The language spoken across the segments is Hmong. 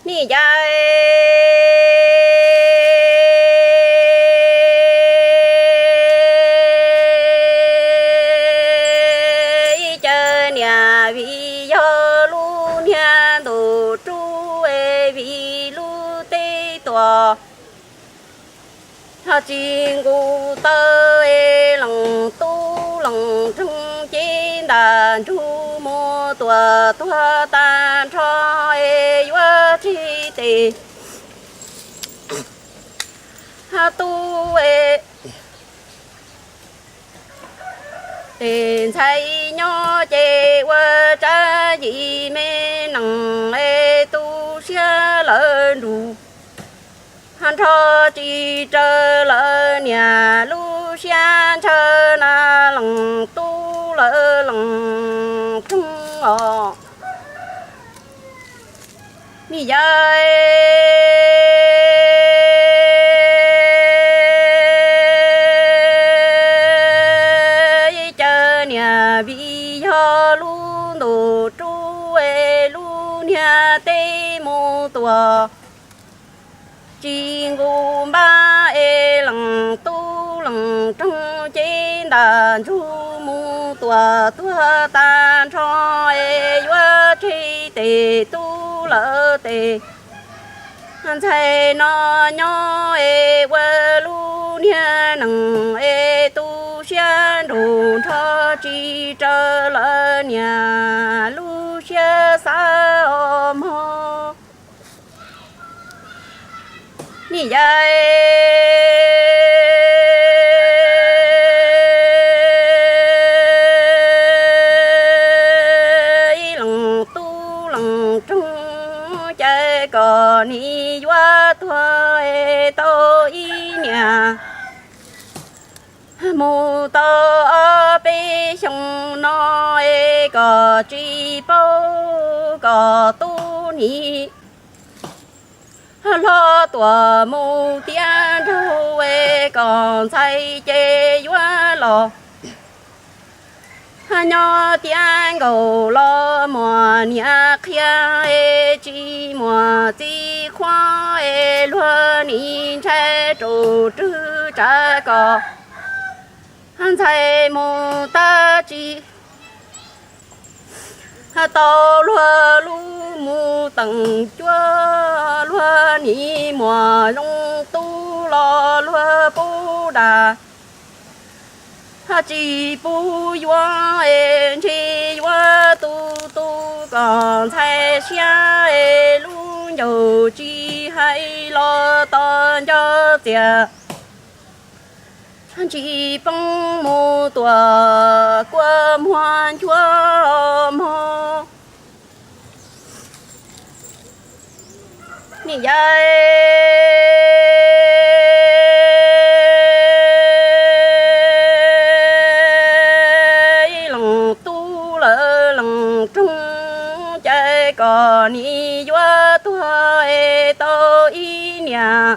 Niam yau, ib caw niam vim yog lub niag ntuj rub es vim lub teb tuam, ho tsis nqus taw es leej tub leej roog ces ntam ntsug mus tuam tuag tag nrho es yuav tseg tes tub es tes ntxhais nyob ces ua tsab yim me nees es tu siab lawv nrug nrho tsis raws lawv niam lub siab ntshaw na leej tub lawv leej roog os. Niam yau, ib caw niam vim yog lub ntuj rub es lub niag teb mus tuam, tsis nqus npab es leej tub leej roog ces ntam ntsug mus tuam tuag tag nrho es yuav tseg tes tub lawv tes ntxhais no nyob es ua lub niag nees es tu siab nrug nrho tsis raws lawv niam lub siab xav os mog. Niam yau, ib leej tub leej roog ces kom nim yuav tuag es tau ib niam mus tau ob peb xyoo no es kom tsis paub kom tub nim hlob tuam mus tiav nraug es kom ntxhais ces yuav los nyob tiav nkaus los muaj niam qhia es tsis muaj txiv qhuab es luag nim ntshai rau rwg tsav kom ntxhais mus tab tsis tau luag lub mus teem cuab luag nim muaj zoo tub los luag pub dag tsis pub yuav es ntshe yuav tu tu kom ntxhais siab es lub ncaus tsis hais los tos nco txias ntsis poob mus tuam kua muag nchuav mog. Niam yau, ib leej tub lawv leej roog ces kom nim yuav tuag es tau ib niam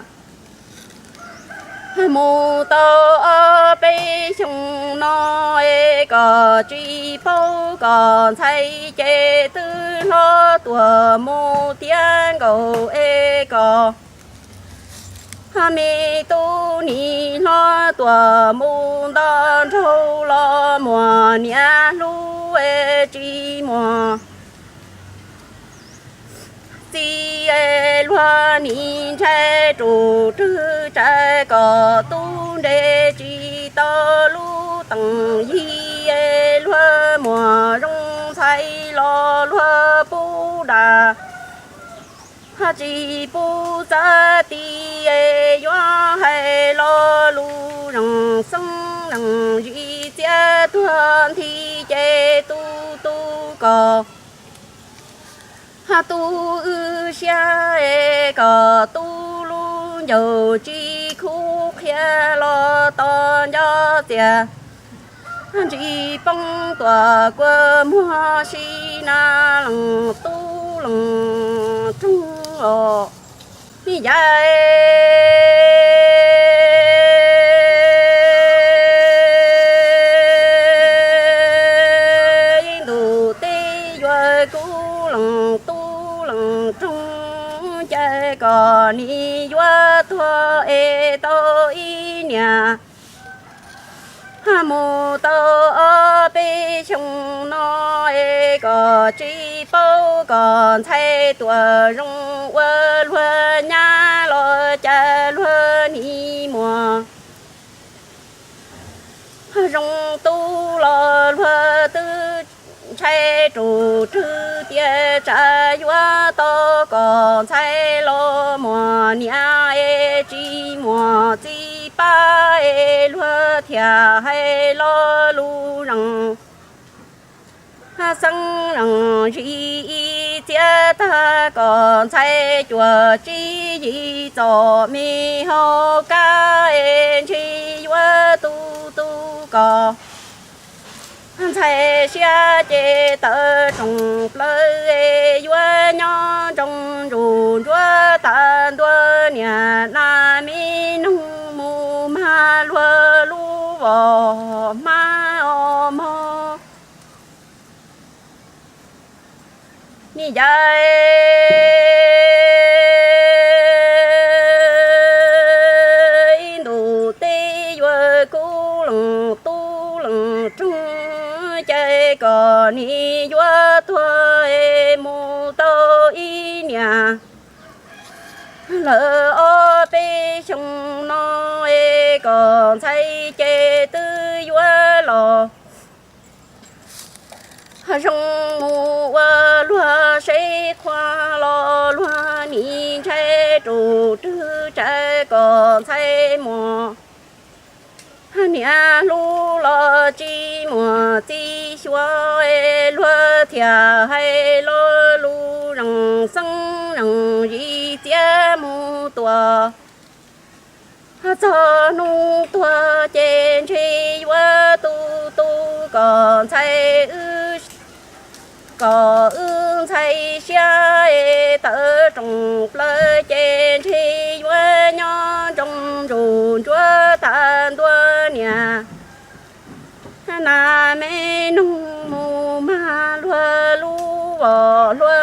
mus tau ob peb xyoo no es kom tsis paub kom ntxhais ces twb hlob tuam mus tiav nkaus es kom me tub nim hlob tuam mus nto nraug los muaj niam hlub es tsis muaj txiv es luag nim ntshai rau rwg tsav kom tub nres tsis tau lub teem yig es luag muaj zoo ntxhais los luag pub dag tsis pub txawj ti es yuav hais lo lus zeem xeeb neeg zis txiav tuag nthi ces tu tu kom tub wb siab es kom tub lub ncaus tsis khuv qhia los tos nco txias ntsis poob tuam kua muag si na leej tub leej roog os. Niam yau, ib ntus teb yuav kub leej tub leej roog kom nim yuav tuag es tau ib niam. Mus tau ob peb xyoo no es kom tsis paub kom ntxhais tuam zoo ua luag nyab los cas luag nim muam zoo tub los luag twb ntshai rus rwg tias tsam yuav tau kom ntxhais los muam niam es tsis muaj txiv pab es luag thiaj hais lo lus zeem xeeb zeem zis ib txiav tag kom ntxhais cuam tsib yim txom me hau kab es ntshe yuav tu tu kom ntxhais siab ces tawv tsoom plaws es yuav nyob ntsoo ntsuj ntsuav tag ntua niam na me noog mus mag luag lub vos hmab os mog. Nim yav ib ntus teb yuav kub lees tub lees roog, ces kom nim yuav tuag es mus tau ib niam. Lawm ob peb xyoo no es kom ntxhais ces twb yuav los zoo mus ua luag seb qhua los luag nim ntshai rus rwg tsam kom ntxhais muam niam hlub los tsis muaj txiv xyuas es luag thiaj hais lo lus zeem xeeb zeem zis txiav mus tua txog hnub tuag ces ntshe yuav tu tu kom ntxhais wb, kom wb ntxhais siab es tawv tsoom plaws ces ntshe yuav nyob ntsoo ntsuj ntsuav tag ntua niam na me noog mus mag luag lub vos hlua